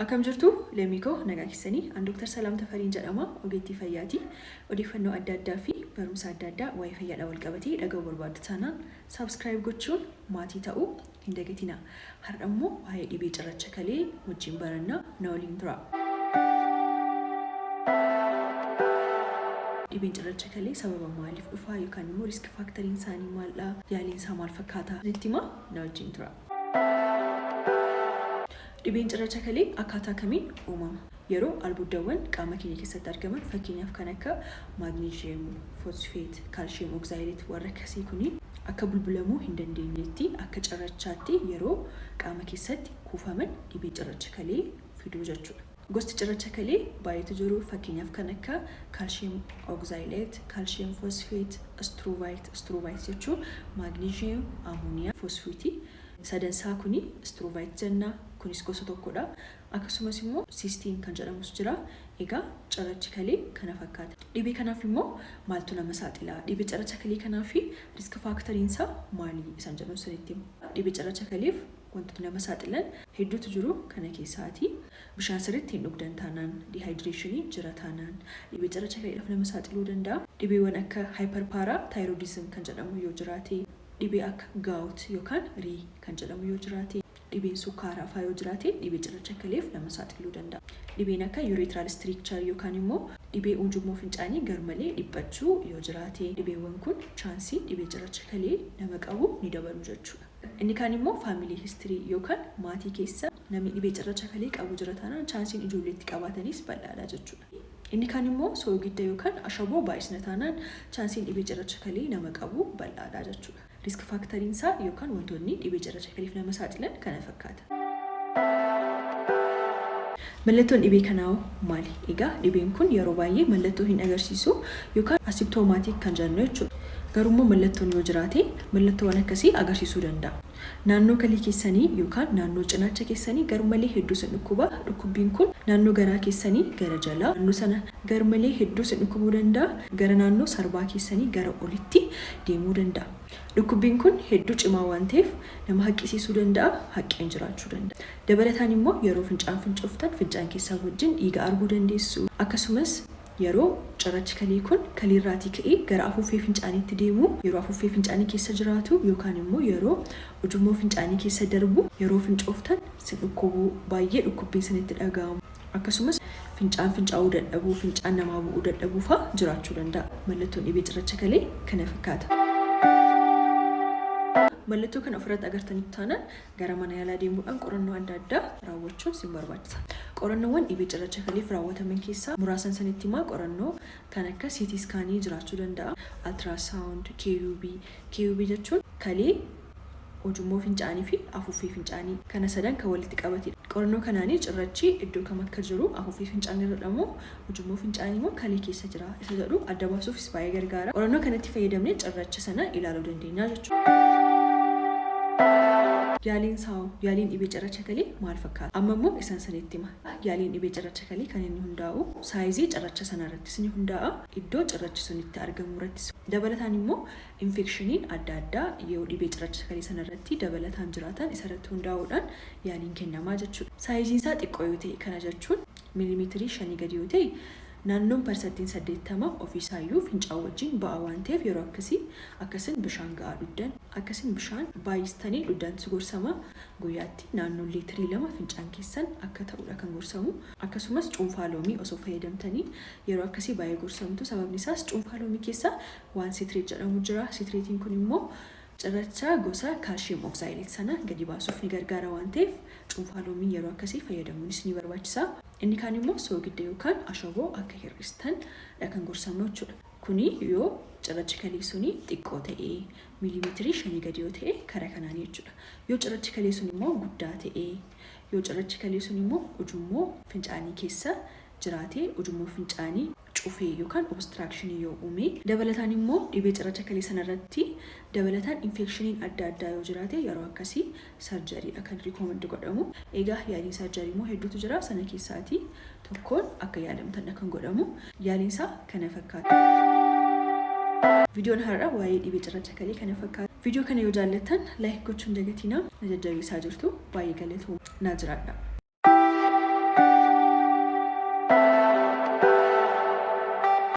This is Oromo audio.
Akkam jirtu lammii koo, nagaa keessanii? An Dr. Salaam Tafariin jedhama, ogeettii fayyaati. Odeeffannoo adda addaa fi barumsa adda addaa waa'ee fayyaadhaan wal qabatee dhaga'uu barbaaddu taanaan subscribe gochuun maatii ta'uu hin dagatinaa. Har'a immoo waa'ee dhibee cirracha kalee wajjin baranna, na waliin tura. Dhibeen cirracha kalee sababa maaliif dhufa yookaan immoo risk factoriin isaanii maaldha? Yaaliin isaa maal fakkaata? Isinitti himaa, na wajjin tura. Dhibeen cirracha kalee akkaataa kamiin uumama? Yeroo albuudawwan qaama keenya keessatti argaman, fakkeenyaaf kan akka magnesium, phosphate, calcium oxalate, warra akkasii kuni akka bulbulamuu hin dandeenyetti akka cirrachaatti yeroo qaama keessatti kuufaman dhibee cirracha kalee fiduu jechuudha. Gosti cirracha kalee baay'eetu jiru. Fakkeenyaaf kan akka calcium oxalate, calcium phosphate, struvite. Struvite jechuun magnesium, ammonia, phosphate. Sadansaa kuni struvite jenna. Kunis gosa tokkodha. Akkasumas immoo cystine kan jedhamus jira. Egaa cirrachi kalee kana fakkaata. Dhibee kanaaf immoo maaltu nama saaxila? Dhibee cirracha kalee kanaaf risk factoriin isaa maali? Isaan jedhuun sirriitti hima. Dhibee cirracha kaleef wantoota nama saaxilan hedduutu jiru. Kana keessaati bishaan sirriitti hin dhugdan taanaan, dehydration jira taanaan, dhibee cirracha kaleedhaaf nama saaxiluu danda'a. Dhibeewwan akka hyperparathyroidism kan jedhamu yoo jiraate, dhibee akka gout yookaan rii kan jedhamu yoo jiraate, dhibeen sukkaaraa faa yoo jiraate dhibee cirracha kaleef nama saaxiluu danda'a. Dhibeen akka urethral stricture yookaan immoo dhibee ujummoo fincaanii garmalee dhiphachuu yoo jiraate, dhibeewwan kun chaansii dhibee cirracha kalee nama qabu ni dabalu jechuudha. Inni kaan immoo family history yookaan maatii keessa namni dhibee cirracha kalee qabu jira taanaan chaansiin ijoolleetti qabaatanis bal'aadha jechuudha. Inni kaan immoo soogidda yookaan ashaboo baay'isna taanaan chaansiin dhibee cirracha kalee nama qabu bal'aadha jechuudha. Risk factoriin isaa yookaan wantoonni dhibee cirracha kaleef nama saaxilan kana fakkaata. Mallattoon dhibee kanaa maali? Egaa dhibeen kun yeroo baay'ee mallattoo hin agarsiisu yookaan asymptomatic kan jennu jechuudha. Garuu immoo mallattoon yoo jiraate mallattoowwan akkasii agarsiisuu danda'a. Naannoo kalee keessanii yookaan naannoo cinaacha keessanii garmalee hedduu isin dhukkuba. Dhukkubbiin kun naannoo garaa keessanii gara jalaa naannoo sana garmalee hedduu isin dhukkubuu danda'a. Gara naannoo sarbaa keessanii gara olitti deemuu danda'a. Dhukkubbiin kun hedduu cimaa waan ta'eef nama haqqisiisuu danda'a, haqqeen jiraachuu danda'a. Dabalataan immoo yeroo fincaan fincooftan fincaan keessan wajjin dhiiga arguu dandeessu. Akkasumas yeroo cirrachi kalee kun kaleerraatii ka'ee gara afuuffee fincaaniitti deemu, yeroo afuuffee fincaanii keessa jiraatu yookaan immoo yeroo ujummoo fincaanii keessa darbu, yeroo fincooftan sin dhukkubuu, baay'ee dhukkubbiin sinitti dhaga'amu, akkasumas fincaan fincaa'uu dadhabuu, fincaan namaa bu'uu dadhabuu fa'aa jiraachuu danda'a. Mallattoon dhibee cirracha kalee kana fakkaata. Mallattoo kana ofirratti agartanitti taanaan gara mana yaalaa deemuudhaan qorannoo adda addaa raawwachuun sin barbaachisa. Qorannoowwan dhibee cirracha kaleef raawwataman keessaa muraasan sanitti himaa. Qorannoo kan akka CT scan jiraachuu danda'a. Ultrasound, KUB. KUB jechuun kalee, ujummoo fincaanii fi afuuffee fincaanii kana sadan kan walitti qabatedha. Qorannoo kanaanii cirrachi iddoo kam akka jiru, afuuffee fincaanii irra moo ujummoo fincaanii moo kalee keessa jira isa jedhu adda baasuufis baay'ee gargaara. Qorannoo kanatti fayyadamnee cirracha sana ilaaluu dandeenya jechuudha. Yaaliin isaa, yaaliin dhibee cirracha kalee maal fakkaata? Amma immoo isaan sanitti hima. Yaaliin dhibee cirracha kalee kan inni hundaa'u saayizii cirracha sana irrattis ni hundaa'a. Iddoo cirrachi sun itti argamu irrattis. Dabalataan immoo infekshiniin adda addaa yoo dhibee cirracha kalee sana irratti dabalataan jiraatan isarratti hundaa'uudhaan yaaliin kennamaa jechuudha. Saayiziin isaa xiqqoo yoo ta'e, kana jechuun miilimeetirii 5 gadi yoo ta'e, naannoon 80% ofiisaayyuu fincaan wajjin ba'a waan ta'eef yeroo akkasii akkasin bishaan ga'aa dhugdan, akkasin bishaan baay'istanii dhugdantu gorsama. Guyyaatti naannoon liitirii 2 fincaan keessan akka ta'udha kan gorsamu. Akkasumas cuunfaa loomii osoo fayyadamtanii yeroo akkasii baay'ee gorsamtu. Sababni isaas cuunfaa loomii keessa waan citrate jedhamu jira. Citratein kun immoo cirracha gosa calcium oxalate sana gadi baasuuf ni gargaara waan ta'eef cuunfaa loomii yeroo akkasii fayyadamuunis ni barbaachisa. Inni kaan immoo soogidda yookaan ashaboo akka hir'istan dha kan gorsamu jechuudha. Kuni yoo cirrachi kalee suni xiqqoo ta'e, miilimeetirii 5 gadi yoo ta'e karaa kanaanii jechuudha. Yoo cirrachi kalee sun immoo guddaa ta'e, yoo cirrachi kalee sun immoo ujummoo fincaanii keessa jiraate, ujummoo fincaanii cufee yookaan obstruction yoo uume, dabalataan immoo dhibee cirracha kalee sana irratti dabalataan infekshiniin adda addaa yoo jiraate yeroo akkasii sarjariidha kan recommend godhamu. Egaa yaaliin sarjarii immoo hedduutu jira. Sana keessaatii tokkoon akka yaalamtan kan godhamu. Yaaliin isaa kana fakkaata. Viidiyoon har'a waa'ee dhibee cirracha kalee kana fakkaata. Viidiyoo kana yoo jaallattan like gochuun dagatinaa. Na jajjabeessaa jirtu, baay'ee galatoomaa. Naa jiraadha.